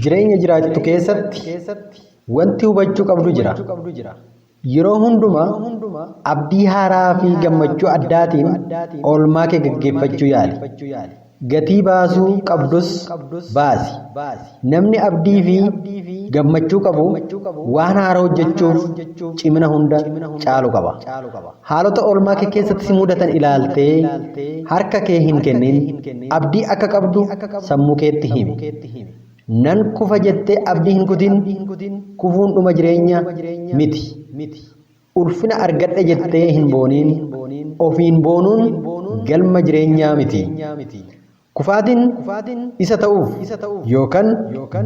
Jireenya jiraattu keessatti wanti hubachuu qabdu jira. Yeroo hundumaa abdii haaraa fi gammachuu addaatiin oolmaa kee gaggeeffachuu yaali. Gatii baasuu qabdus baasi. Namni abdii fi gammachuu qabu waan haaraa hojjechuuf cimina hunda caalu qaba. Haalota oolmaa kee keessatti si mudatan ilaaltee harka kee hin kennin. Abdii akka qabdu sammuu keetti himi. Nan kufa jettee abdii hin kutin. Kufuun dhuma jireenya miti. Ulfina argadhe jettee hin booniin. Ofiin boonuun galma jireenyaa miti. Kufaatiin isa ta'uuf yookaan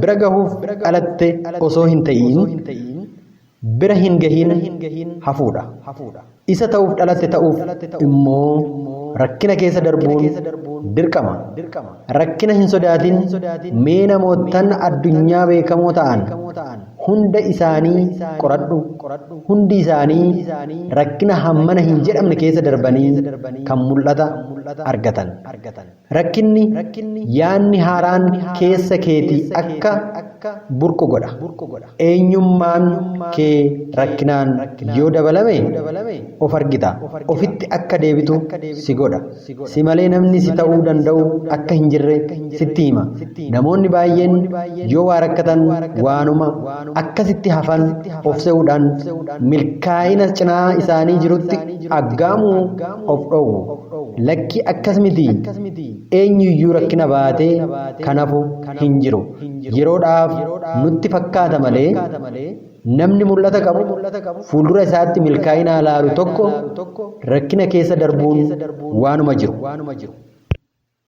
bira gahuuf dhalatte osoo hin ta'iin bira hin gahiin hafuudha. Isa ta'uuf dhalatte ta'uuf immoo rakkina keessa darbuun dirqama. Rakkina hin sodaatin. Mee namoottan addunyaa beekamoo ta'an hunda isaanii qoradhu. Hundi isaanii rakkina hammana hin jedhamne keessa darbanii kan mul'ata argatan. Rakkinni yaanni haaraan keessa keetii akka burqu godha. Eenyummaan kee rakkinaan yoo dabalame of argita. Ofitti akka deebitu si godha. Si malee namni si ta'uu danda'u akka hin jirre sitti hima. Namoonni baay'een yoo waa rakkatan waanuma akkasitti hafan of se'uudhaan milkaa'ina cinaa isaanii jirutti aggaamuu of dhoowwu. Lakki akkas miti. Eenyuyyuu rakkina baatee kan hafu hin jiru. Yeroodhaaf nutti fakkaata malee namni mul'ata qabu fuuldura isaatti milkaa'ina laalu tokko rakkina keessa darbuun waanuma jiru.